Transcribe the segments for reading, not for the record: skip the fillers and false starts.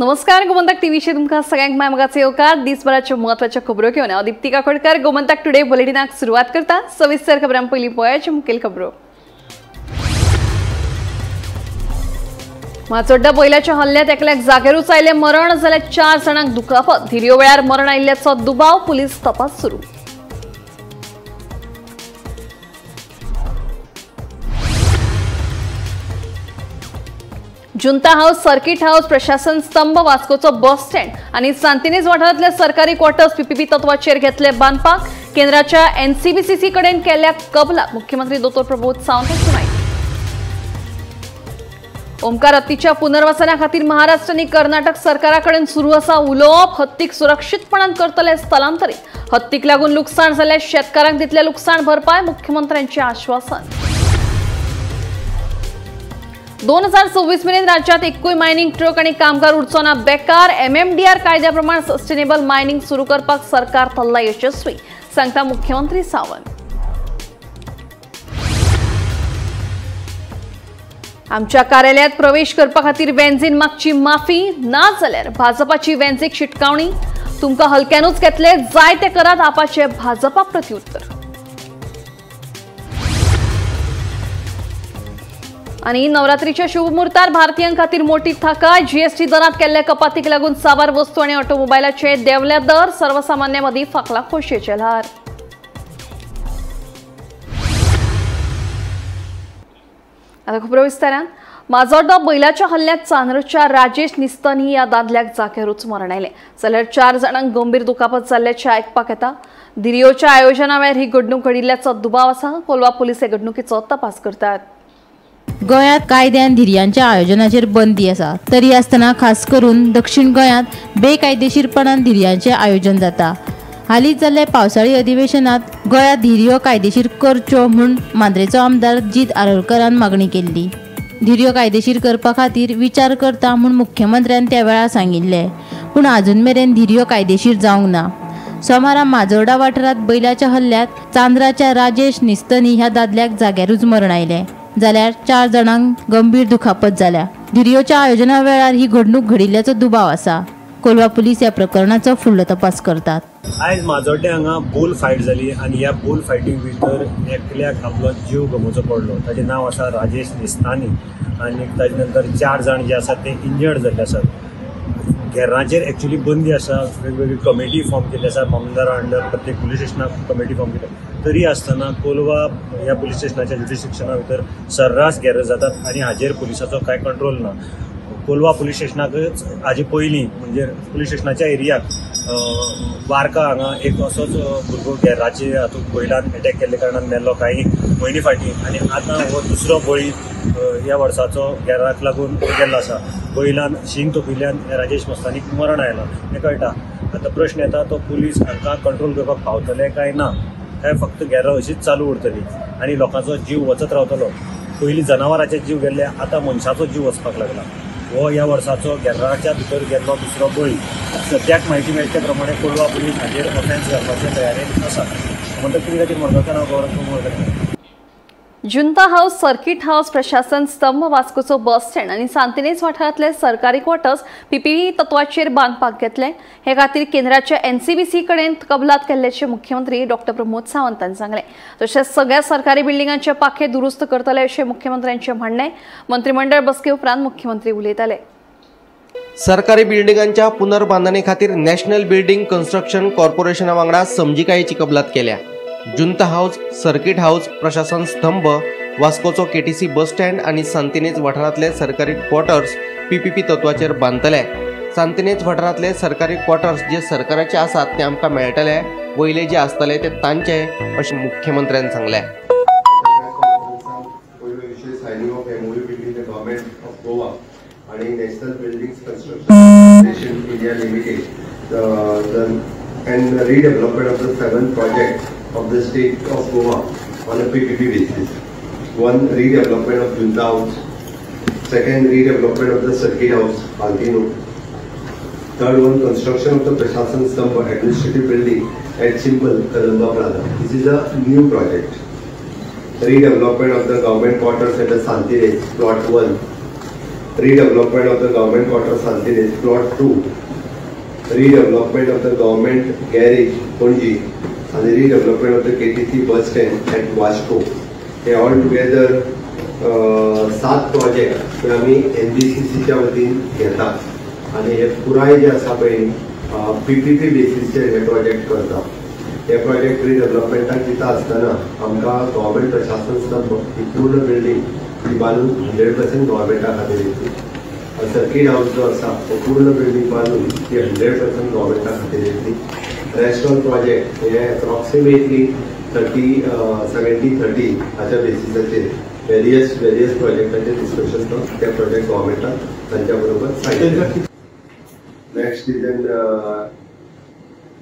नमस्कार, गोमंतक टीव्हीचेर तुमकां सगळ्यांक माय मोगाचो येवकार. दिसभराच्यो म्हत्वाच्यो खबरो घेवन हांव दीप्ती काकोडकर गोमंतक टुडे बुलेटिनाक सुरवात करता. सविस्तर खबरां पयलीं पळयाच्यो मुखेल खबरो. माजोड्डा बैलाच्या हल्ल्यात एकल्याक जाग्यारूच आयलें मरण, जाल्यार 4 जाणांक दुखापत. धिरयो वेळार मरण आयिल्ल्याचो दुबाव, पुलीस तपास सुरू. जुंता हाऊस, सर्किट हाऊस, प्रशासन स्तंभ, वास्कोचो बस स्टँड आनी सांतिनेज वाठारांतले सरकारी क्वॉर्टर्स पीपीपी तत्वाचेर घेतले बांदपाक. केंद्राच्या एनसीबीसीसी कडेन केल्ल्या कबलात मुख्यमंत्री दोतोर प्रमोद सावंत हांची म्हायती. ओमकार हत्तीच्या पुनर्वसना खातीर महाराष्ट्र आनी कर्नाटक सरकारा कडेन सुरू आसा उलोवप. हत्तीक सुरक्षीतपणान करतले स्थलांतरीत. हत्तीक लागून लुकसाण जाल्ल्या शेतकारांक दितले लुकसाण भरपाय, मुख्यमंत्र्यांचें आश्वासन. 2026 मेरेन राज्यात एकूय मायनिंग ट्रक आनी कामगार उरचो ना बेकार. एमएमडीआर कायद्या प्रमाण सस्टेनेबल मायनिंग सुरू करपाक सरकार थल्ला यशस्वी, सांगता मुख्यमंत्री सावंत. आमच्या कार्यालयात प्रवेश करपा खातीर वेंझीन मागची माफी, ना जाल्यार भाजपाची वेंझीक शिटकावणी. तुमकां हलक्यानूच घेतले, जाय ते करात, आपाचे भाजपा प्रत्युत्तर. आनी नवरात्रीच्या शुभमुहूर्तार भारतीयां खातीर मोठी थाकाय. जीएसटी दरांत केल्ल्या कपातीक लागून साबार वस्तू आनी ऑटोमोबायलाचे देंवले दर. सर्वसामान्यां मदीं फांकला खोशयेचें ल्हार. आतां खबरो विस्तारान. माजोड्डा बैलाच्या हल्ल्यात चांद्रच्या राजेश निस्तनी ह्या दादल्याक जाग्यारूच मरण आयलें, जाल्यार 4 जाणांक गंभीर दुखापत जाल्ल्याचें आयकपाक येता. धिरयोच्या आयोजना वेळार ही घडणूक घडिल्ल्याचो दुबाव आसा. कोलवा पुलीस हे घडणुकीचो तपास करतात. गोंयांत कायद्यान धिरयांच्या आयोजनाचेर बंदी आसा, तरी आसतना खास करून दक्षिण गोंयांत बेकायदेशीरपणान धिरयांचें आयोजन जाता. हालींच जाल्ल्या पावसाळी अधिवेशनांत गोंयांत धिरयो कायदेशीर करच्यो म्हूण मांद्रेचो आमदार जीत आरोलकरान मागणी केल्ली. धिरयो कायदेशीर करपा खातीर विचार करता म्हूण मुख्यमंत्र्यान त्या वेळार सांगिल्लें, पूण आजून मेरेन धिरयो कायदेशीर जावंक ना. सोमारा माजोर्डा वाठारांत बैलाच्या हल्ल्यात चांद्राच्या राजेश निस्तनी ह्या दादल्याक जाग्यारूच मरण आयलें, जाल्यार 4 जाणांक गंभीर दुखापत जाल्या. धिरयोच्या आयोजना वेळार ही घडणूक घडिल्ल्याचो दुबाव आसा. कोलवा पुलीस ह्या प्रकरणाचो फुडलो तपास करतात. आयज माजोड्डें हांगा बुल फायट जाली आनी ह्या बुल फायटींग भितर एकल्याक आपलो जीव गमोवचो पडलो. ताचें नांव आसा राजेश निस्तानी आनी ताजे नंतर 4 जाण जे आसात ते इंजर्ड जाल्ले आसात. घेरांचेर एक्चुअली बंदी आसा, वेगवेगळी कमिटी फॉर्म केल्ली आसा, मामलेदारा अंडर प्रत्येक पुलीस स्टेशनाक कमिटी फॉर्म केल्या. तरी आसतना कोलवा ह्या पुलीस स्टेशनाच्या ज्युरिस्डिक्शना भितर सर्रास घेर जातात आनी हाजेर पुलिसाचो कांय कंट्रोल ना. कोलवा पुलीस स्टेशनाकच हाजे पयलीं म्हणजे पुलीस स्टेशनाच्या एरियाक वारका हांगा एक असोच भुरगो घेराचे हातूंत बैलान एटॅक केल्ल्या कारणान मेल्लो कांय म्हयने फाटीं, आनी आतां हो दुसरो बळी ह्या वर्साचो घेराक लागून गेल्लो आसा. बैलान शींग तोपिल्ल्यान राजेश मस्तानीक मरण आयलां हें कळटा. आतां प्रश्न येता तो पुलीस हांकां कंट्रोल करपाक पावतले काय ना, काय फक्त घेरां अशीच चालू उरतली आनी लोकांचो जीव वचत रावतलो. पयलीं जनावरांचे जीव गेल्ले, आतां मनशाचो जीव वचपाक लागला. हो ह्या वर्साचो घेराच्या भितर गेल्लो दुसरो बळी. सद्याक म्हायती मेळटे प्रमाणे कोलवा पुलीस हाजेर ऑफेन्स घालपाचे तयारेन आसा. म्हणटकच तुमी ताचेर मडगांवचें नांव गौरव. जुंता हाऊस, सर्किट हाऊस, प्रशासन स्तंभ, वास्कोचो बस स्टँड आनी सांतिनेज वाठारांतले सरकारी क्वॉर्टर्स पीपीपी तत्वाचेर बांदपाक घेतले. हे खातीर केंद्राच्या एनसीबीसी कडेन कबलात केल्ल्याचें मुख्यमंत्री डॉक्टर प्रमोद सावंतान सांगलें. तशेंच सगळ्या सरकारी बिल्डिंगांचे पाखे दुरुस्त करतले अशें मुख्यमंत्र्यांचें म्हणणें. मंत्रिमंडळ बसके उपरांत मुख्यमंत्री उलयताले. सरकारी बिल्डिंगांच्या पुनर्बांधणी खातीर नॅशनल बिल्डिंग कन्स्ट्रक्शन कॉर्पोरेशना वांगडा समजिकायेची कबलात केल्या. जुंता हाऊस, सर्किट हाऊस, प्रशासन स्तंभ, वास्कोचो केटीसी बस स्टँड आनी सांतिनेज वाठारांतले सरकारी क्वॉर्टर्स पीपीपी तत्वाचेर बांदतले. सांतिनेज वाठारांतले सरकारी क्वॉर्टर्स जे सरकाराचे आसात ते आमकां मेळटले, वयले जे आसतले ते तांचे, अशें मुख्यमंत्र्यान सांगलें. National Buildings Construction Corporation India Limited and redevelopment of the 7 projects of the state of Goa on a PPP basis. 1, redevelopment of Junta House. 2nd, redevelopment of the Circuit House, Altino. 3rd one, construction of the Prashasan Stambh administrative building at Chimbel, Kadamba Plaza. This is a new project. Redevelopment of the government quarters at the Santinez, plot 1. Redevelopment of the government quarter Santinez plot 2, redevelopment of the government garage Panaji आनी redevelopment of the KTC bus stand at Vasco. Hey all together 7 project आमी एनबीसीसीच्या वतीन घेता आनी हे पुराय जे आसा पळय PPP बेसीसचेर हे प्रोजेक्ट करता. हे प्रोजेक्ट रिडेव्हलपमेंटाक दिता आसतना आमकां गव्हर्मेंट प्रशासन स्तंभ ही पूर्ण बिल्डींग ही बांदून 100% गव्हर्मेंटा खातीर येतली. सर्कीट हाऊस जो आसा तो पूर्ण बिल्डींग बांदून ती 100% गव्हर्मेंटा खातीर येतली. रेस्टॉरंट प्रोजेक्ट हे एप्रॉक्सिमेटली 70-30 हाच्या बेसिसाचेर वेरियस वेरियस प्रोजेक्टाचेर डिस्कशन करून ते प्रोजेक्ट गव्हर्मेंटान तांच्या बरोबर sign. Next is an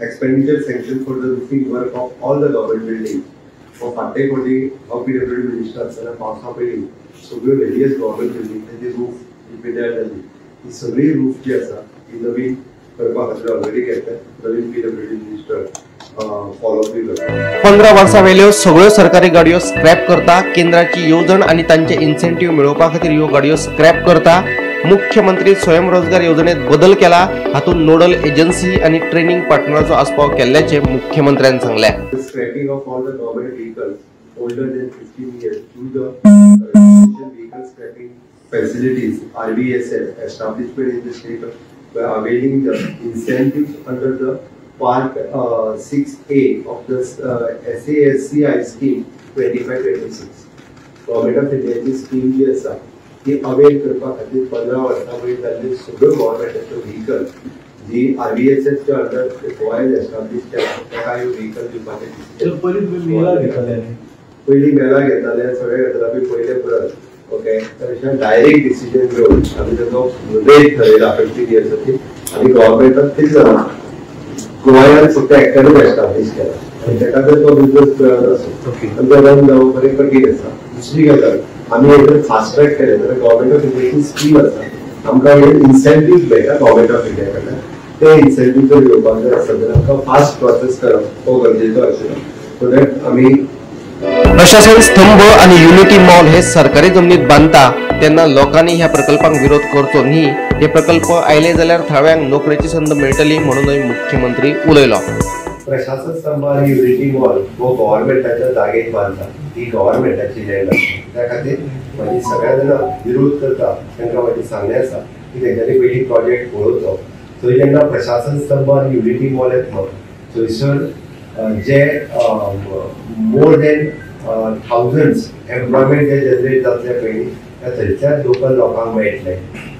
expenditure sanction for the roofing work of all the government building. फाटे कोटी हांव पीडब्ल्यूडी मिनिस्टर आसतना पावसा पयलीं सगळ्यो वेरियस गव्हर्मेंट बिल्डींग तेजी रूफ जी पिड्ड्यार जाली ती सगळी रूफ जी आसा ती नवीन करपा खातीर ऑलरेडी घेतल्या. नवीन पीडब्ल्यूडी मिनिस्टर फॉलोअप बी करता. 15 वर्सां वेल्यो सगळ्यो सरकारी गाडयो स्क्रॅप करता. केंद्राची येवजण आनी तांचे इन्सेंटीव मेळोवपा खातीर ह्यो गाडयो स्क्रॅप करता. मुख्यमंत्री स्वयंरोजगार योजनेत बदल केला, हातूंत नोडल एजन्सी आनी ट्रेनिंग पार्टनराचो आस्पाव केल्ल्याचें मुख्यमंत्र्यान सांगलें. Scrapping of all the government vehicles older than 15 years through the vehicle scrapping facilities RVSF establishment in the state by availing the incentives under the Part 6A of the SASCI scheme 25-26. Government of इंडियाची scheme जी आसा ती avail करपा खातीर 15 वर्सां वयर जाल्ले सगळ्यो गव्हर्मेंटाच्यो व्हिकल जी आरव्हीएसएफच्या अंडर गोंयांत एस्टाब्लीश केला ताका ह्यो व्हिकल दिवपाचें डिसिजन. पयलीं मेला घेताले, सगळे घेताले पयले परत ओके तशें डायरेक्ट डिसिजन घेवन आमी ताचो रेट ठरयला 15 इयर्साची आनी गव्हर्मेंटान कितें जालां गोंयांत फक्त एकट्यानूच एस्टाब्लीश केला आनी ताका जर तो बिजनस मेळत आसूं आनी तो रन जावप बरें कठीण आसा. दुसरी गजाल आमी जर फास्ट ट्रॅक केलें जाल्यार गव्हर्मेंट ऑफ इंडियाची स्कीम आसा, आमकां इन्सेंटीव मेळटा गव्हर्मेंट ऑफ इंडिया कडल्यान. ते इन्सेंटीव जर घेवपाक जाय आसत जाल्यार आमकां फास्ट प्रोसेस करप हो गरजेचो आशिल्लो सो that आमी प्रशासन स्तंभ आनी युनिटी मॉल हे सरकारी जमनीत बांदता तेन्ना लोकांनी ह्या प्रकल्पांक विरोध करचो न्ही. हे प्रकल्प आयले जाल्यार थळाव्यांक नोकरेची संद मेळटली म्हणूनय मुख्यमंत्री उलयलो. प्रशासन स्तंभ आनी युनिटी मॉल हो गव्हर्मेंटाच्या जागेत बांदता, ही गव्हर्मेंटाची लँड आसा. त्या खातीर म्हाजी सगळ्या जाणां विरोध करता तांकां म्हाजी सांगणें आसा की तेंच्यांनी पयलीं प्रोजेक्ट पळोवचो. थंय जेन्ना प्रशासन स्तंभ आनी युनिटी मॉल येतलो थंयसर जे मोर दॅन थावजंड्स एम्प्लॉयमेंट जे जनरेट जातले पयलीं त्या थंयच्याच लोकल लोकांक मेळटले.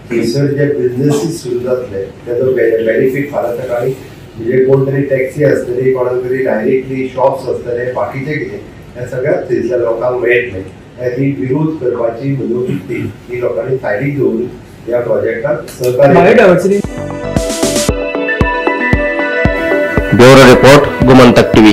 थंयसर जे बिजनसीस सुरू जातले तेजो बेनिफीट फाल्यां सकाळीं म्हणजे कोण तरी टॅक्सी आसतली, कोणाक तरी डायरेक्टली शॉप्स आसतले, बाकीचे कितें ह्या सगळ्याच थंयसर लोकांक मेळटले. त्या खातीर विरोध करपाची मनोवृत्ती ही लोकांनी सायडीक दवरून ह्या प्रोजेक्टाक सहकार्य. Bureau report, Gomantak TV.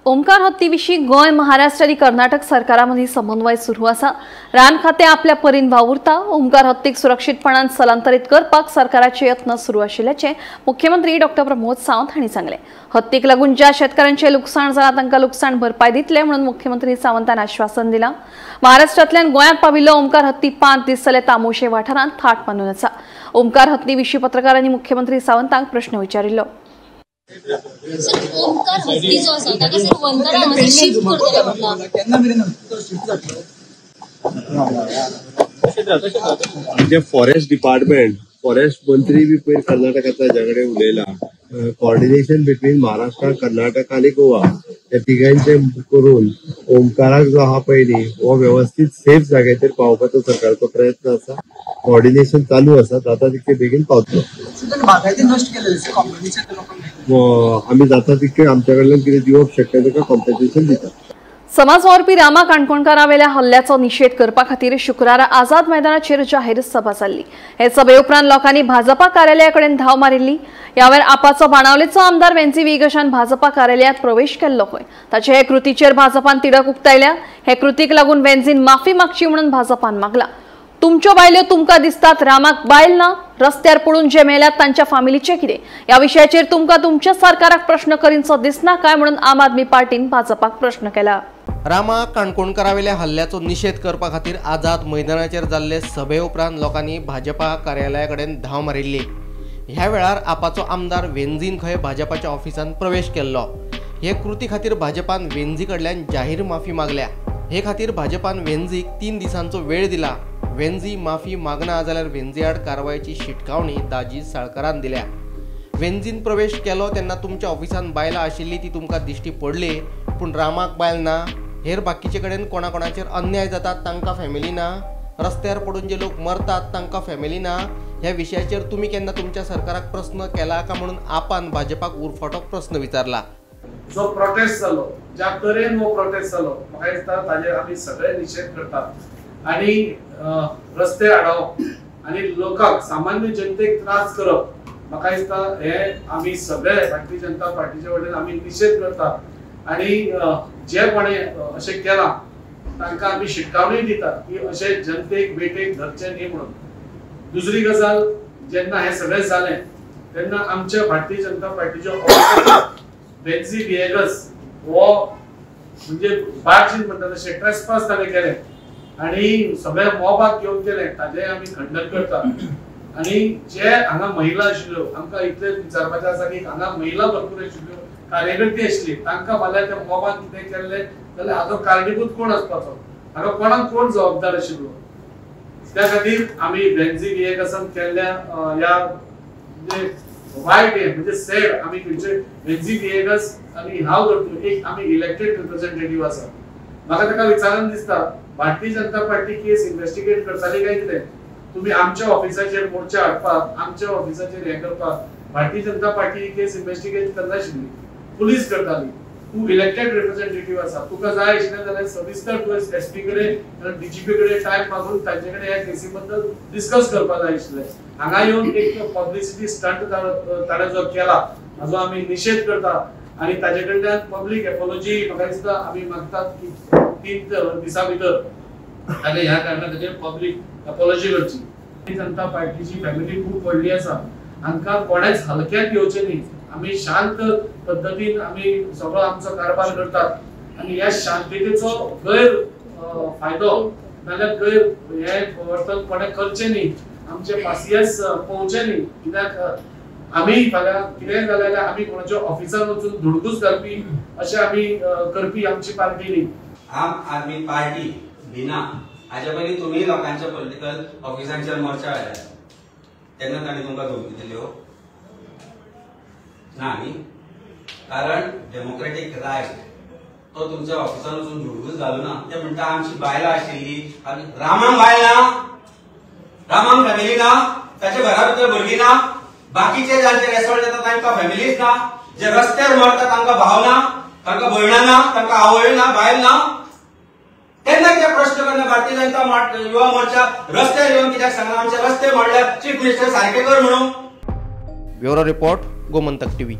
Omkar हत्तीविशीं Goa, Maharashtra आनी कर्नाटक सरकारामदीं समन्वय सुरू आसा. रान खातें आपल्या परीन वावुरता. ओमकार हत्तीक सुरक्षीतपणान स्थलांतरीत करपाक सरकाराचे यत्न सुरू आशिल्ल्याचें मुख्यमंत्री डॉ प्रमोद सावंत हांणी सांगलें. हत्तीक लागून ज्या शेतकारांचें लुकसाण जालां तांकां लुकसाण भरपाय दितले म्हणून मुख्यमंत्री सावंतान आश्वासन दिलां. महाराष्ट्रांतल्यान गोंयांत पाविल्लो ओमकार हत्ती 5 दीस जाले तामोशे वाठारांत थाट बांदून आसा. ओमकार हत्ती विशीं पत्रकारांनी मुख्यमंत्री सावंतांक प्रश्न विचारिल्लो. ओमकार हत्ती जो आसा ताका सर वंदरा हांगासर शिफ्ट करतले म्हटला. आमचे फॉरेस्ट डिपार्टमेंट, फॉरेस्ट मंत्री बी पयर कर्नाटकांतल्या हेज्या कडेन उलयला. कॉर्डिनेशन बिटवीन महाराष्ट्र, कर्नाटक आनी गोवा ह्या तिगांचे करून ओमकाराक जो आहा पळय न्ही हो वेवस्थीत सेफ जाग्याचेर पावोवपाचो सरकारचो प्रयत्न आसा. कॉर्डिनेशन चालू आसा, जाता तितके बेगीन पावतलो. आमी जाता तितके आमच्या कडल्यान कितें दिवप शक्य ताका कॉम्पेन्सेशन दिता. समाज वावुरपी रामा काणकोणकारावेल्या हल्ल्याचो निशेध करपा खातीर शुक्रारा आझाद मैदानाचेर जाहीर सभा जाल्ली. हे सभे उपरांत लोकांनी भाजपा कार्यालया कडेन धांव मारिल्ली. ह्या वेळार आपाचो बाणावलेचो आमदार वेन्झी व्हिएगशान भाजपा कार्यालयांत प्रवेश केल्लो खंय. ताचे हे कृतीचेर भाजपान तिडक उक्तायल्या. हे कृतीक लागून वेन्झीन माफी मागची म्हणून भाजपान मागला. तुमच्यो बायल्यो तुमकां दिसतात, रामाक बायल ना, रस्त्यार पडून जे मेल्यात तांच्या फामिलीचें कितें? ह्या विशयाचेर तुमकां तुमच्या सरकाराक प्रश्न करीनसो दिसना काय म्हणून आम आदमी पार्टीन भाजपाक प्रश्न केला। रामा काणकोणकारावेल्या हल्ल्याचो निशेध करपा खातीर आझाद मैदानाचेर जाल्ले सभे उपरांत लोकांनी भाजपा कार्यालया कडेन धांव मारिल्ली। ह्या वेळार आपाचो आमदार वेन्झीन खंय भाजपाच्या ऑफिसांत प्रवेश केल्लो। हे कृती खातीर भाजपान वेन्झी कडल्यान जाहीर माफी मागल्या। हे खातीर भाजपान वेन्झीक 3 दिसांचो वेळ दिला। वेन्झी माफी मागना जाल्यार वेन्झी आड कारवायेची शिटकावणी दाजी साळकारान दिल्या। वेन्झीन प्रवेश केलो तेन्ना तुमच्या ऑफिसांत बायलां आशिल्ली ती तुमकां दिश्टी पडली, पूण रामाक बायल ना, हेर बाकीचे कडेन कोणाकोणाचेर अन्याय जाता तांकां फॅमिली ना, रस्त्यार पडून जे लोक मरतात तांकां फॅमिली ना, ह्या विशयाचेर तुमी केन्ना तुमच्या सरकाराक प्रस्न केला का म्हणून आपान भाजपाक उरफाटो प्रस्न विचारला। जो प्रोटेस्ट जालो, ज्या तरेन हो प्रोटेस्ट जालो, म्हाका दिसता ताजेर आमी सगळे निशेध करतात आनी रस्ते आडावप आनी लोकांक सामान्य जनतेक त्रास करप, म्हाका दिसता हे आमी सगळे भारतीय जनता पार्टीचे वटेन आमी निशेध करतात आनी जे कोणे अशें केलां तांकां आमी शिटकावणी दितात की अशें जनतेक वेटेक धरचें न्ही म्हणून। दुसरी गजाल, जेन्ना हें सगळें जालें तेन्ना आमच्या भारतीय जनता पार्टीच्यो वेन्झी व्हिएगस हो म्हणजे बार्जीन म्हणटा तशें ट्रेसपास ताणें केलें आनी सगळ्या मोबाक घेवन केलें, ताजें आमी खंडन करतात। आनी जे हांगा महिला आशिल्ल्यो, आमकां इतलें विचारपाचें आसा की हांगा महिला भरपूर आशिल्ल्यो, कार्यकर्ते आशिल्ली, तांकां फाल्यां त्या मोबान कितें केल्लें जाल्यार हाजो कारणीभूत कोण आसपाचो, हाका कोणाक कोण जबाबदार आशिल्लो? त्या खातीर आमी वेन्झी व्हिएगसान केल्ल्या ह्या म्हणजे वायट हे म्हणजे सॅड आमी खंयचे वेन्झी व्हिएगस आनी हांव धरतो एक आमी इलेक्टेड रिप्रेझेंटेटिव्ह आसा, म्हाका ताका विचारून दिसता Bharatiya Janata party case investigate करताली काय कितें? तुमी आमच्या ऑफिसाचेर मोर्चा हाडपाक, आमच्या ऑफिसाचेर हें करपाक भारतीय जनता पार्टी ही केस इन्व्हेस्टिगेट करनाशिल्ली, पुलीस करताली। तूं इलेक्टेड रिप्रेझेंटेटिव्ह आसा, तुका जाय आशिल्लें जाल्यार सविस्तर तुवें एसपी कडेन डीजीपी कडेन टायम मागून तांचे कडेन ह्या केसी बद्दल डिस्कस करपाक जाय आशिल्लें। हांगा येवन एक पब्लिसिटी स्टंट ताणें जो केला हाजो आमी निशेध करता आनी ताजे कडल्यान पब्लीक एपोलॉजी म्हाका दिसता आमी मागतात की 3 दिसां भितर ताणें ह्या कारणा खातीर पब्लीक एपोलॉजी करची। भारतीय जनता पार्टीची फॅमिली खूब व्हडली आसा, हांकां कोणेच हलक्यात घेवचें न्ही। आमी शांत पद्दतीन आमी सगळो आमचो कारभार करतात आनी ह्या शांततेचो गैर फायदो नाल्यार गैर हें वर्तन कोणें करचें न्ही, आमचे पासियेंस पळोवचें न्ही। कित्याक आमी फाल्यां कितेंय जालें जाल्यार आमी कोणाच्या ऑफिसान वचून धुडगूस घालपी अशें आमी करपी आमची पार्टी न्ही। आम आदमी पार्टी भिना हाजे पयलीं तुमी लोकांच्या पॉलिटिकल ऑफिसांचेर मोर्चा व्हेले तेन्ना तांणी तुमकां धमकी दिल्यो ना न्ही? कारण डेमोक्रेटीक रायट तो तुमच्या ऑफिसान वचून धुडगूस घालू ना। ते म्हणटा आमची बायलां आशिल्ली, रामांक बायल ना, रामांक फॅमिली ना, ताच्या घरा भितर भुरगीं ना, बाकीचे जांचे रेसोल्ट जाता तांकां फॅमिलीज ना, जे रस्त्यार मरता तांकां भाव ना, तांकां भयणां ना, तांकां आवय ना, बायल ना। तेन्ना कित्याक प्रश्न करना भारतीय जनता युवा मोर्चा रस्त्यार येवन कित्याक सांगना आमचे रस्ते मोडल्यार चीफ मिनिस्टर सारके कर म्हणून? Bureau report, Gomantak TV.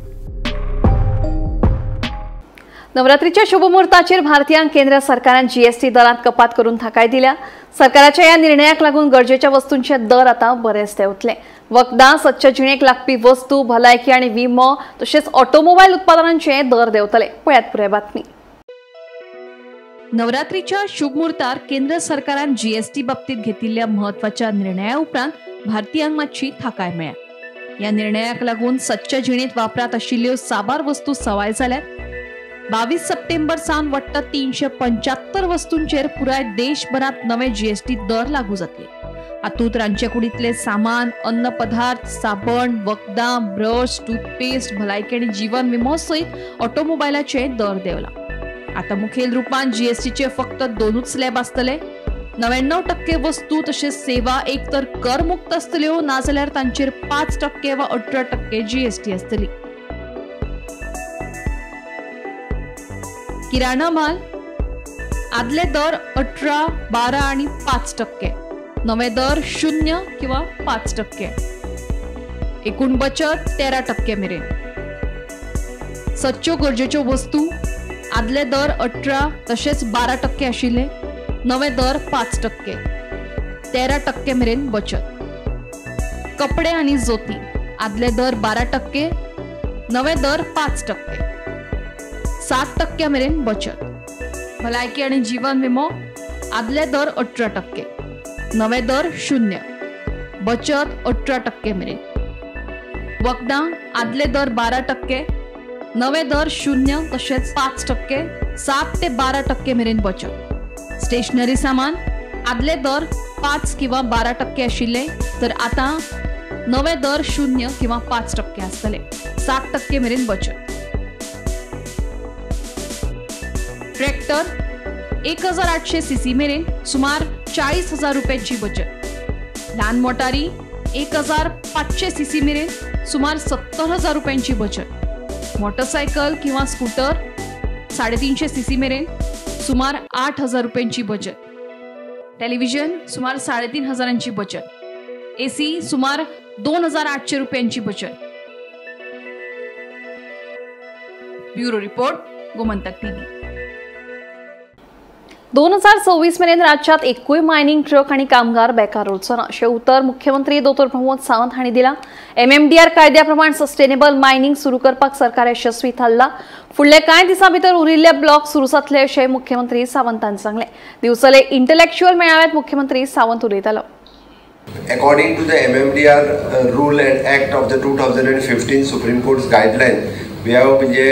नवरात्रीच्या शुभमुहूर्ताचेर भारतीयांक केंद्र सरकारान जीएसटी दरांत कपात करून थाकाय दिल्या। सरकाराच्या ह्या निर्णयाक लागून गरजेच्या वस्तूंचे दर आतां बरेच देंवतले। वखदां, सदच्या जिणेक लागपी वस्तू, भलायकी आनी विमो तशेंच ऑटोमोबायल उत्पादनांचे दर देंवतले। पळयात पुराय बातमी। नवरात्रीच्या शुभमुहूर्तार केंद्र सरकारान जीएसटी बाबतीत घेतिल्ल्या म्हत्वाच्या निर्णया उपरांत भारतीयांक मातशी थाकाय मेळ्ळ्या। ह्या निर्णयाक लागून सदच्या जिणेंत वापरात आशिल्ल्यो साबार वस्तू सवाय जाल्यात। 22 सप्टेंबर सावन वट्ट 375 वस्तूंचेर पुराय देशभरात नवे जीएसटी दर लागू जातले। हातूंत रांदचे कुडींतले सामान, अन्न पदार्थ, साबण, वखदां, ब्रश, टूथपेस्ट, भलायकी आनी जीवन विमो सयत ऑटोमोबायलाचे दर देंवला। आतां मुखेल रुपान जीएसटीचे फक्त 2 स्लॅब आसतले। 99% वस्तू तशेंच सेवा एक तर करमुक्त आसतल्यो, नाजाल्यार तांचेर 5% वा 18% जीएसटी आसतली। किराणा माल आदले दर 18, 12 आणि 5%, नवे दर 0 किंवा 5%, एकूण बचत 13% मेरेन। सदच्यो गरजेच्यो वस्तू आदले दर 18 तशेंच 12% आशिल्ले, नवे दर 5%, 13% मेरेन बचत। कपडे आनी जोती आदले दर 12%, नवे दर 5%, 7% मेरेन बचत। भलायकी आनी जीवन विमो आदले दर 18%, नवे दर 0, बचत 18% मेरेन। वखदां आदले दर 12%, नवे दर 0 तशेंच 5%, 7 ते 12% मेरेन बचत। स्टेशनरी सामान आदले दर 5 किंवा 12% आशिल्ले तर आतां नवे दर 0 किंवा 5% आसतले, 7% मेरेन बचत। ट्रॅक्टर 1800 सीसी मेरेन सुमार 40,000 रुपयांची बचत। ल्हान मोटारी 1500 सीसी मेरेन सुमार 70,000 रुपयांची बचत। मोटरसायकल किंवा स्कूटर 350 सीसी मेरेन सुमार 8,000 रुपयांची बचत। टेलिव्हिजन सुमार 3,500 बचत। एसी सुमार 2,800 रुपयांची बचत। Bureau report, Gomantak TV. 2026 मेरेन राज्यात एकूय मायनिंग ट्रक आणि कामगार बेकार उरचो ना अशें उतर मुख्यमंत्री दोतोर प्रमोद सावंत हांणी दिलां। एमएमडीआर कायद्या प्रमाण सस्टेनेबल मायनिंग सुरू करपाक सरकार यशस्वी थारला। फुडले कांय दिसां भितर उरिल्ले ब्लॉक सुरू जातले अशें मुख्यमंत्री सावंतान सांगलें। दिवचले इंटलेक्च्युअल मेळाव्यात मुख्यमंत्री सावंत उलयतालो। According to the MMDR rule and act of the 2015 Supreme Court's guideline, we have म्हणजे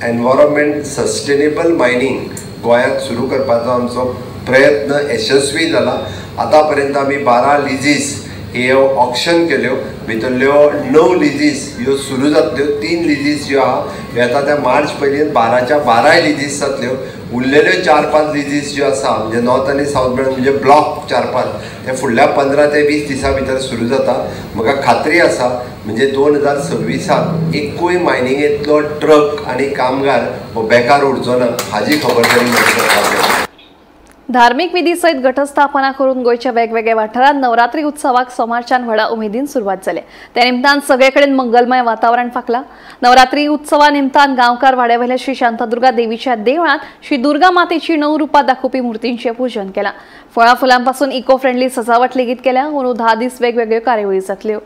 एनवायरमेंट सस्टेनेबल मायनिंग गोंयांत सुरू करपाचो आमचो प्रयत्न यशस्वी जाला। आतां पर्यंत आमी 12 लिजीस ह्यो ऑक्शन केल्यो, भितरल्यो 9 लिजीस ह्यो सुरू जातल्यो, 3 लिजीस ज्यो आहा ह्यो आतां त्या मार्च पयलीं 12च्या 12 लिजीस जातल्यो। उरलेल्यो 4-5 लिजीस ज्यो आसा म्हणजे नॉर्थ आनी सावथ मेळून म्हणजे ब्लॉक 4-5 ते फुडल्या 15 ते 20 दिसां भितर सुरू जाता। म्हाका खात्री आसा म्हणजे 2026 एकूय मायनिंगेंतलो ट्रक आनी कामगार हो बेकार उरचो ना हाजी खबरदारी म्हजी। धार्मिक विधी सहित घटस्थापना करून गोंयच्या वेगवेगळ्या वाठारांत नवरात्री उत्सवाक सोमारच्यान व्हडा उमेदीन सुरवात जाली। त्या निमतान सगळे कडेन मंगलमय वातावरण फाकला। नवरात्री उत्सवा निमतान गांवकार वाड्यावेल्या श्री शांतादुर्गा देवीच्या देवळात श्री दुर्गा मातेची 9 रूपां दाखोवपी मूर्तींचें पूजन केलां। फळां फुलांपासून इको फ्रेंडली सजावट लेगीत केल्या। अंदू 10 दीस वेगवेगळ्यो कार्यावळी जातल्यो।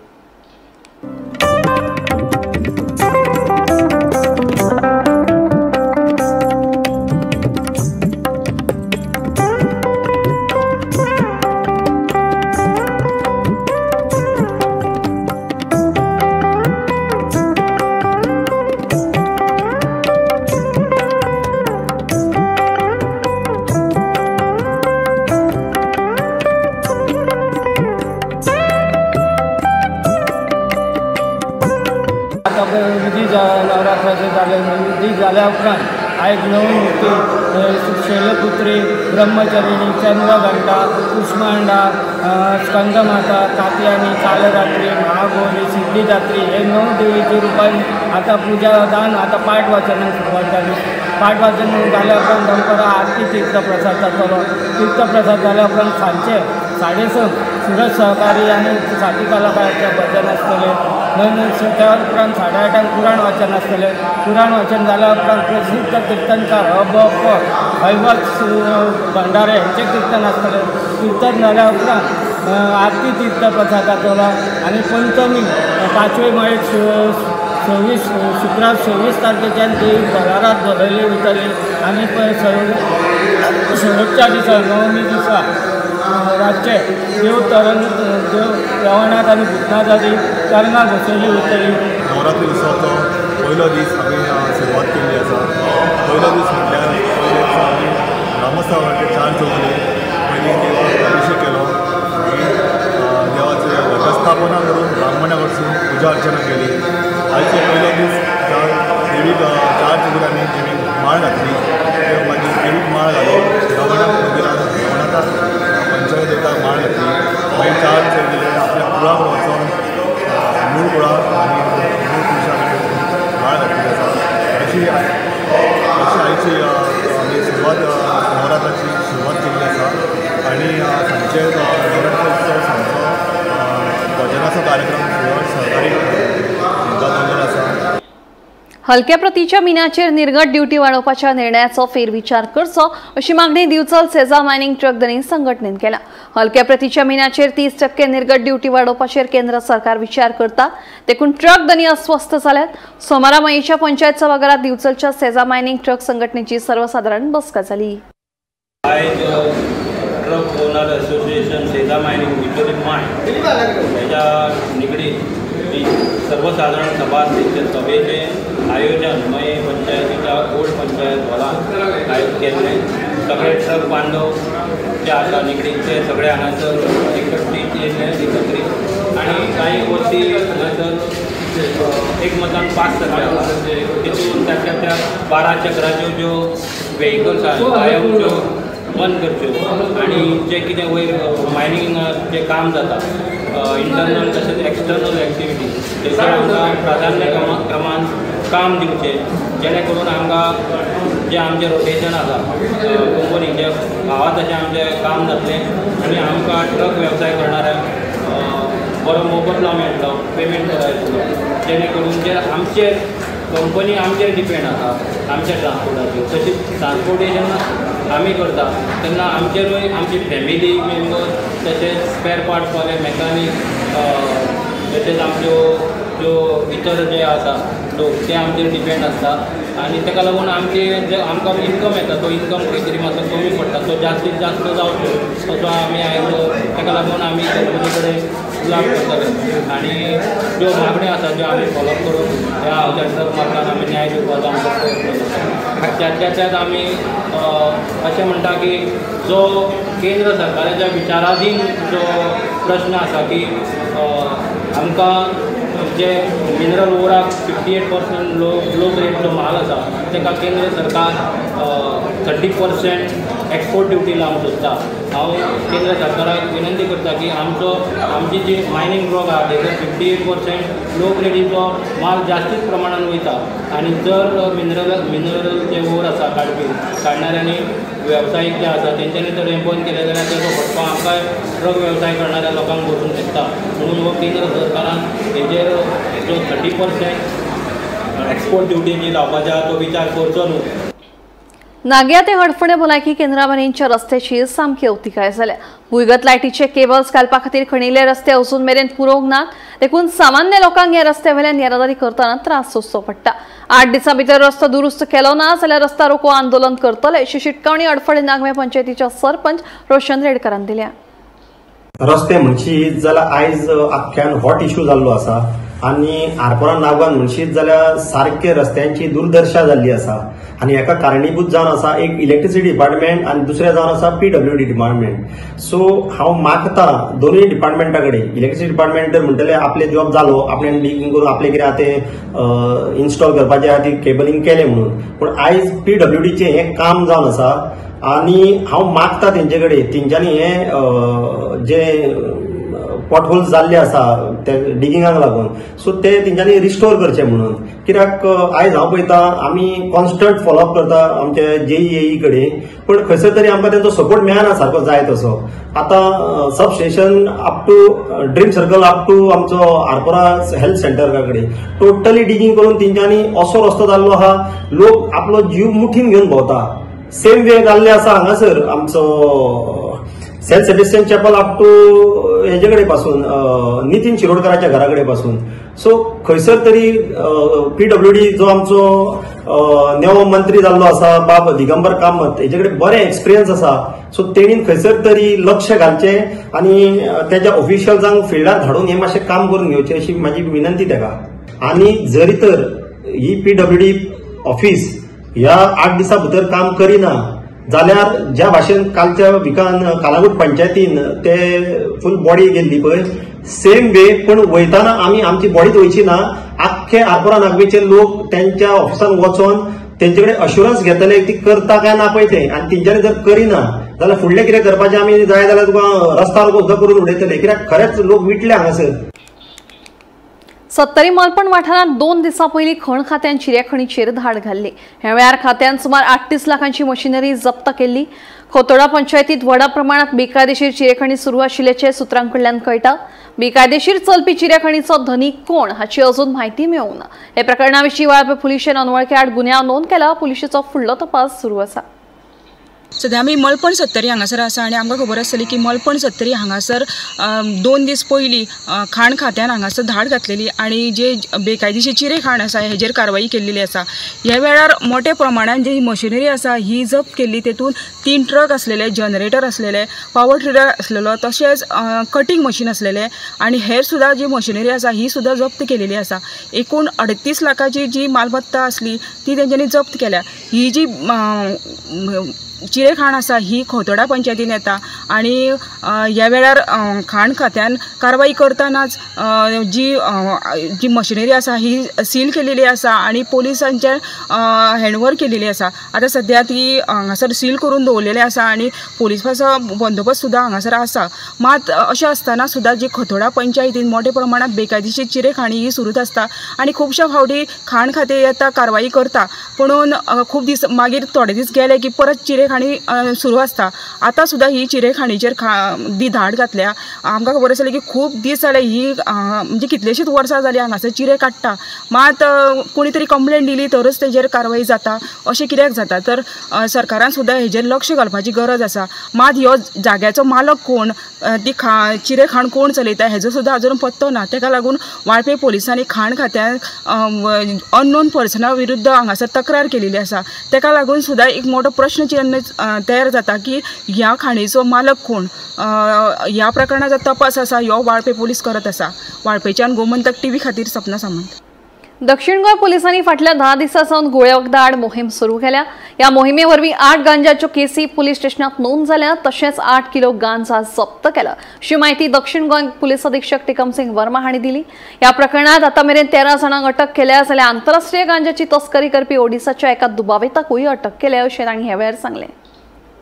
विधी जाल्या उपरांत आयज 9 मूर्ती शैलपुत्री, ब्रह्मचारिणी, चंद्रघंटा, कुष्मांडा, स्कंदमाता, कात्यायनी, कालरात्री, महागौरी, सिद्धिदात्री हे 9 देवीची रुपान आतां पुजा जावन आतां पाठ वाचनाक सुरवात जाली। पाठ वाचन जाल्या उपरांत दनपरां आरती तीर्थप्रसाद जातलो। तीर्थप्रसाद जाल्या उपरांत सांजचे 6:30 सुरज सहकारी आनी साथी कलाकाराचें भजन आसतलें। त्या उपरांत 8:30 पुराण वाचन आसतलें। पुराण वाचन जाल्या उपरांत प्रसिद्ध कीर्तनकार अ ब प हैवत भंडारे हेंचें कीर्तन आसतलें। कीर्तन जाल्या उपरांत आरती तीर्थप्रसाद जातलो आनी पंचमी 5वे माळेक 26 शुक्रार 26 तारखेच्यान देवी भरारात भरयली वयतली आनी शेवटच्या दिसा नवमी दिसा रातचे देव तरंग देव देवणात आनी भूतनाथाची तरंगां बसयली वयतली। नवरात्री उत्सवाचो पयलो दीस आमी सुरवात केल्ली आसा। पयलो दीस म्हटल्यार पयले दिसा आमी ब्रह्मोत्सवाचे 4 चौगुले पयलीं देवाक अभिशेक केलो, मागीर देवाची घटस्थापना करून ब्राह्मणा कडसून पुजा अर्चना केली। आयचो पयलो दीस देवीक 4 चौगुल्यांनी देवीक माळ घातली, मागीर देवीक माळ घालो, देवणाक मंदिरान देवणाक पंचायत देवताक माळ घातली, मागीर 4 चौगुले आपल्या कुळाक वचोन मूळ कुळाक आनी मूळ पुरुशा कडेन माळ घातली आसा। अशी अशी आयची आमी सुरवात नवरात्राची सुरवात केल्ली आसा आनी सांजचे नवरात्र उत्सव सांजचो भजनाचो कार्यक्रम सहकारी दवरलेलो आसा। हलक्या प्रतीच्या मिनाचेर निर्गत ड्युटी वाडोवपाच्या निर्णयाचो फेरविचार करचो अशी मागणी दिवचल सेजा मायनिंग ट्रक धनी संघटनेन केला। हलक्या प्रतीच्या मिनाचेर 30% निर्गत ड्युटी वाडोवपाचेर केंद्र सरकार विचार करता, देखून ट्रक धनी अस्वस्थ जाल्यात। सोमारा मयेच्या पंचायत सभाघरात दिवचलच्या सेजा मायनिंग ट्रक संघटनेची सर्वसाधारण बसका जाली। आयज truck owner association Seza mining Dicholi mine ह्याच्या निगडीत ही सर्वसाधारण सभा आसली। त्या सभेचें आयोजन मये पंचायतीच्या ओल्ड पंचायत हॉलांत आयोजीत केल्लें। सगळे ट्रक बांधव जे आसा निगडीत ते सगळे हांगासर एकत्रीत येयल्ले एकत्रीत आनी कांय गोश्टी हांगासर एकमतान पास जाल्ले आसा। तितून ताच्या त्या 12 चक्राच्यो ज्यो वेहिकल्स आसा कायमच्यो बंद करच्यो आनी जें कितें वयर मायनिंग जें काम जाता इंटरनल तशेंच एक्सटर्नल एक्टिविटी तेचेर आमकां प्राधान्य क्रमान काम दिवचें, जेणे करून आमकां जें आमचें रोटेशन आसा कंपनी जें भावा तशें आमचें काम जातलें आनी आमकां ट्रक वेवसाय करणाऱ्यांक बरो मोबदलो मेळटलो, पेमेंट बरो येतलो, जेणे करून जे आमचे कंपनी आमचेर डिपेंड आसा आमच्या ट्रान्सपोर्टाचेर, तशीच ट्रान्सपोर्टेशन आमी करता तेन्ना आमचेरूय आमची फॅमिली मेंबर्स तशेंच स्पेर पार्ट्सवाले मॅकानीक तशेंच आमच्यो ज्यो इतर जे आसा लोक ते आमचेर डिपेंड आसता आनी ताका लागून आमचे जे आमकां इनकम येता तो इनकम खंय तरी मातसो कमी पडटा, तो जास्तीत जास्त जावचो असो आमी आयज ताका लागून आमी कंपनी कडेन उलोवप करतले आनी ज्यो मागण्यो आसा ज्यो आमी फॉलोअप करून ह्या आमच्या ट्रक मालकांक आमी न्याय दिवपाचो आमचो प्रयत्न करता। त्यातल्या त्यात आमी अशें म्हणटा की जो केंद्र सरकाराच्या विचाराधीन जो प्रश्न आसा की आमकां जे मिनरल ओराक 58% लो ग्रेड जो म्हाल आसा ताका केंद्र सरकार 30% एक्सपोर्ट ड्युटी लावंक सोदता। हांव केंद्र सरकाराक विनंती करता की आमचो आमची जी मायनींग ब्लॉक आहा तेजो 58% लो ग्रेडीचो माल जास्तीच प्रमाणान वयता आनी जर मिनरल जे ओर आसा काडपी काडणाऱ्यांनी वेवसायीक जे आसा तेंच्यांनी जर हें बंद केलें जाल्यार तेजो फटको आमकां ट्रक वेवसाय करणाऱ्या लोकांक बसूंक शकता। म्हणून हो केंद्र सरकारान हेजेर जो 30% एक्सपोर्ट ड्युटी जी लावपाची आहा तो विचार करचो न्हू। नाग्या ते हडफणे भलायकी केंद्रा मेरेनच्या रस्त्याची सामकी अवतिकाय जाल्या। भुंयगत लायटीचे केबल्स घालपा खातीर खणिल्ले रस्ते अजून मेरेन पुरोवंक नात, देखून सामान्य लोकांक ह्या रस्त्या वेल्यान येरादारी करतना त्रास सोंसचो पडटा। 8 दिसां भितर रस्तो दुरुस्त केलो ना जाल्यार रस्ता रोको आंदोलन करतले अशी शिटकावणी हडफणे नागव्या पंचायतीच्या सरपंच रोशन रेडकरान दिल्या। रस्ते म्हणशीत जाल्यार आयज आख्ख्यान हॉट इश्यू जाल्लो आसा आनी आरपोरा नागवान म्हणशीत जाल्यार सारके रस्त्यांची दुर्दशा जाल्ली आसा आनी हेका कारणीभूत जावन आसा एक इलेक्ट्रिसिटी डिपार्टमेंट आनी दुसरें जावन आसा पीडब्ल्यूडी डिपार्टमेंट। सो हांव मागता दोनूय डिपार्टमेंटा कडेन, इलेक्ट्रिसिटी डिपार्टमेंट तर म्हणटले आपले जॉब जालो, आपणे डिगींग करून आपले कितें आहा तें इन्स्टॉल करपाचें आहा ती केबलिंग केलें म्हणून, पूण आयज पीडब्ल्यूडीचें हें काम जावन आसा आनी हांव मागता तेंचे कडेन तेंच्यांनी हें जे पॉटहोल्स जाल्ले आसा ते डिगिंगाक लागून सो ते तेंच्यांनी रिस्टोर करचे म्हणून, कित्याक आयज हांव पळयता आमी कॉन्स्टंट फॉलोअप करता आमचे जेई कडेन, पूण खंयसर तरी आमकां तेंचो सपोर्ट मेळना सारको जाय तसो। आतां sub station up to dream circle up to आमचो आरपोरा हेल्थ सेंटरा कडेन टोटली डिगींग करून तेंच्यांनी असो रस्तो जाल्लो आहा लोक आपलो जीव मुठीन घेवन भोंवता। सेम वे जाल्ले आसा हांगासर आमचो Saint Sebastian chapel up to हेजे कडेन पासून नितीन शिरोडकराच्या घरा कडेन पासून। सो खंयसर तरी पीडब्ल्यूडी जो आमचो नवो मंत्री जाल्लो आसा बाब दिगंबर कामत हेजे कडेन बरें एक्सपिरियन्स आसा, सो तेणीन खंयसर तरी लक्ष घालचें आनी तेज्या ऑफिशियल्सांक फिल्डार धाडून हें मातशें काम करून घेवचें अशी म्हाजी विनंती तेका। आनी जरी तर ही पीडब्ल्यूडी ऑफिस ह्या 8 दिसां भितर काम करिना जाल्यार ज्या भाशेन कालच्या विकान कालागूट पंचायतीन ते फूल बॉडी गेल्ली पळय सेम वे, पूण वयताना आमी आमची बॉडीत वयची ना, आख्खे आरपोरा नागवेचे लोक तेंच्या ऑफिसान वचोन तेंचे कडेन अश्युरन्स घेतले ती करता काय ना पळय तें, आनी तेंच्यांनी जर करिना जाल्यार फुडलें कितें करपाचें आमी जाय जाल्यार तुका रस्ता रोको सुद्दां करून उडयतले, कित्याक खरेंच लोक विटले हांगासर। सत्तरी मलपण वाठारांत 2 दिसां पयलीं खण खात्यान चिऱ्याखणीचेर धाड घाल्ली। ह्या वेळार खात्यान सुमार 38 लाखांची मशिनरी जप्त केल्ली। खोतोडा पंचायतीत व्हडा प्रमाणात बेकायदेशीर चिरेखणी सुरू आशिल्ल्याचें सुत्रां कडल्यान कळटा। बेकायदेशीर चलपी चिऱ्याखणीचो धनी कोण हाची अजून म्हायती मेळूंक ना। हे प्रकरणा विशीं वाळपे पुलिशेन अनवळखे आड गुन्यांव नोंद केला। पुलिशेचो फुडलो तपास सुरू आसा। सद्या आमी मलपण सत्तरी हांगासर आसा आनी आमकां खबर आसतली की मलपण सत्तरी हांगासर 2 दीस पयलीं खाण खात्यान हांगासर धाड घातलेली आनी जे बेकायदेशीर चिरे खाण आसा हेजेर कारवाई केल्लेली आसा. ह्या वेळार मोठ्या प्रमाणान जी मशिनरी आसा ही जप्त केल्ली. तेतून 3 ट्रक आसलेले, जनरेटर आसलेले, पावर ट्रिलर आसलेलो, तशेंच कटींग मशीन आसलेले आनी हेर सुद्दां जी मशिनरी आसा ही सुद्दां जप्त केलेली आसा. एकूण 38 लाखाची जी मालमत्ता आसली ती तेंच्यांनी जप्त केल्या. ही जी चिरे खाण आसा ही खोतोडा पंचायतीन येता आनी ह्या वेळार खाण खात्यान कारवाई करतनाच जी जी मशिनरी आसा ही सील केलेली आसा आनी पोलिसांच्या हँडओवर केलेली आसा. आतां सद्या ती हांगासर सील करून दवरलेली आसा आनी पोलिसाचो बंदोबस्त सुद्दां हांगासर आसा. मात अशें आसतना सुद्दां जी खोतोडा पंचायतीन मोठ्या प्रमाणांत बेकायदेशीर चिरे खाणी ही सुरूच आसता आनी खुबश्या फावटी खाण खातें येता कारवाई करता, पुणून खूब दीस मागीर थोडे दीस गेले की परत चिरे खाणी सुरू आसता. आतां सुद्दां ही चिरे खाणीचेर दी धाड घातल्या. आमकां खबर आसली की खूब दीस जाले ही म्हणजे कितलेशीच वर्सां जाली हांगासर चिरे काडटा, मात कोणी तरी कंप्लेन दिली तरच तेजेर कारवाई जाता अशें कित्याक जाता? तर सरकारान सुद्दां हेजेर लक्ष घालपाची गरज आसा. मात ह्यो जाग्याचो मालक कोण, ती चिरे खाण कोण चलयता हेजो सुद्दां अजून पत्तो ना. तेका लागून वाळपे पोलिसांनी खाण खात्यान अननोन पर्सना विरुद्ध हांगासर तक्रार केलेली आसा. तेका लागून सुद्दां एक मोठो प्रश्न चिन्ह तयार जाता की ह्या खाणीचो मालक कोण. ह्या प्रकरणाचो तपास आसा ह्यो वाळपे पोलीस करत आसा. वाळपेच्यान गोमंतक टीव्ही खातीर सपना सामंत. दक्षिण गोंय पोलिसांनी फाटल्या 10 दिसां सावन गोळ्या वखदां आड मोहीम सुरू केल्या. ह्या मोहिमे वरवीं 8 गांजाच्यो केसी पुलीस स्टेशनात नोंद जाल्या, तशेंच 8 किलो गांजा जप्त केला अशी म्हायती दक्षिण गोंय पुलीस अधीक्षक टिकमसिंग वर्मा हांणी दिली. ह्या प्रकरणात आतां मेरेन 13 जाणांक अटक केल्या जाल्यार आंतरराष्ट्रीय गांजाची तस्करी करपी ओडिसाच्या एका दुबाविताकूय अटक केल्या अशें तांणी ह्या वेळार सांगलें.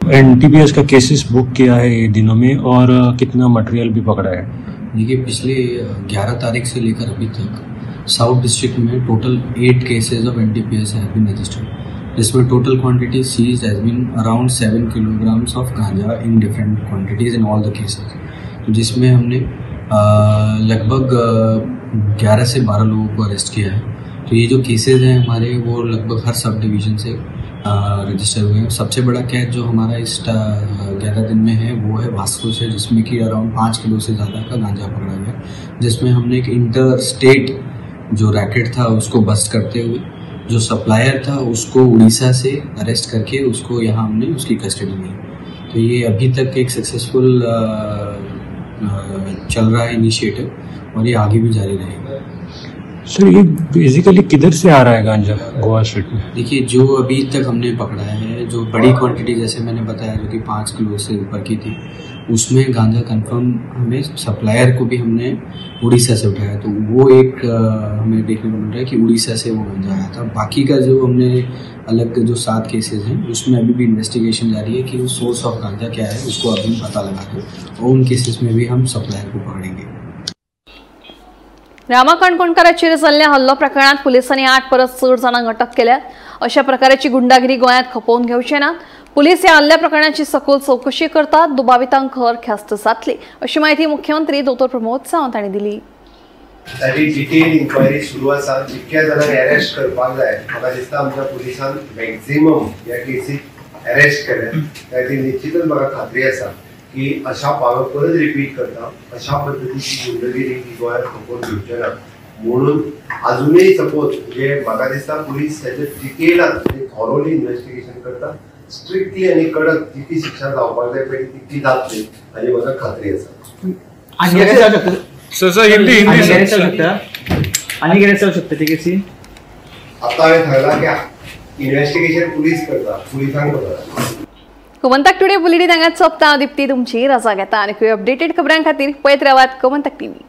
एनटीपीएस का केसेस बुक किया है ये दिनों में और कितना मटेरियल भी पकड़ा है? देखिए, पिछले 11 तारीख से लेकर अभी तक साउथ डिस्ट्रिक्ट में total 8 cases of NDPS have been registered, जिसमें total quantity seize has been around 7 kilograms of ganja in different quantities in all the cases. तो जिसमें हमने लगभग 11 से 12 लोगों को अरेस्ट किया है. तो ये जो केसेज हैं हमारे वो लगभग हर सब डिवीज़न से रजिस्टर हुए हैं. सबसे बड़ा कैच जो हमारा इस 11 दिन में है वो है वास्को से, जिसमें कि अराउंड 5 किलो से ज़्यादा का गांजा पकड़ा गया, जिसमें हमने एक इंटर स्टेट जो रैकेट था उसको बस्ट करते हुए जो सप्लायर था उसको उड़ीसा से अरेस्ट करके उसको यहाँ हमने उसकी कस्टडी ली. तो ये अभी तक एक सक्सेसफुल चल रहा है इनिशिएटिव और ये आगे भी जारी रहेगा. सर, ये बेसिकली किधर से आ रहा है गांजा गोवा स्टेट में? देखिए, जो अभी तक हमने पकड़ा है, जो बड़ी क्वांटिटी जैसे मैंने बताया जो कि 5 किलो से ऊपर की थी, उसमें गांजा कंफर्म हमें सप्लायर को भी हमने उड़ीसा से उठाया. तो वो एक हमें देखने को मिल रहा है कि उड़ीसा से वो गांजा आया था. बाकी का जो हमने अलग जो 7 केसेज हैं उसमें अभी भी इन्वेस्टिगेशन जारी है कि वो सोर्स ऑफ गांजा क्या है उसको अभी पता लगा के और उन केसेस में भी हम सप्लायर को पकड़ेंगे. रामा काणकोणकाराचेर जाल्ल्या हल्लो प्रकरणात पुलिसांनी 8 परस चड जाणांक अटक केल्या. अशा प्रकाराची गुंडागिरी गोंयांत खपोवन घेवचे ना. पुलीस ह्या हल्ल्या प्रकरणाची सखोल चवकशी करतात. दुबावितांक खर ख्यास्त जातली अशी म्हायती मुख्यमंत्री डॉ प्रमोद सावंत हांणी दिली. ताची डिटेल इन्क्वायरी सुरू आसा. जितक्या जाणांक अरेस्ट करपाक जाय म्हाका दिसता आमच्या पुलिसान मॅक्झिमम ह्या केसीक अरेस्ट केल्या. त्या निश्चितच म्हाका खात्री आसा की अशा पावल परत रिपीट करता अशा पद्दतीची गुंडगिरी ही गोंयांत खपोवन घेवचे ना. म्हणून अजूनय सपोज म्हणजे म्हाका दिसता पुलीस ताचे डिटेलान म्हणजे थॉरोली इन्वेस्टिगेशन करता, स्ट्रिक्टली आनी कडक जितकी शिक्षा जावपाक जाय पळय तितकी जातली हाजी म्हाका खात्री आसा. आतां हांवें सांगलां की इन्वेस्टिगेशन पुलीस करता, पुलिसांक खबर आसा. गोमंतक टुडे बुलेटीन हांगाच सोंपता. दीप्ती तुमची रजा घेता आनी अपडेटेड खबरां खातीर पळयत रावात गोमंतक टीव्ही.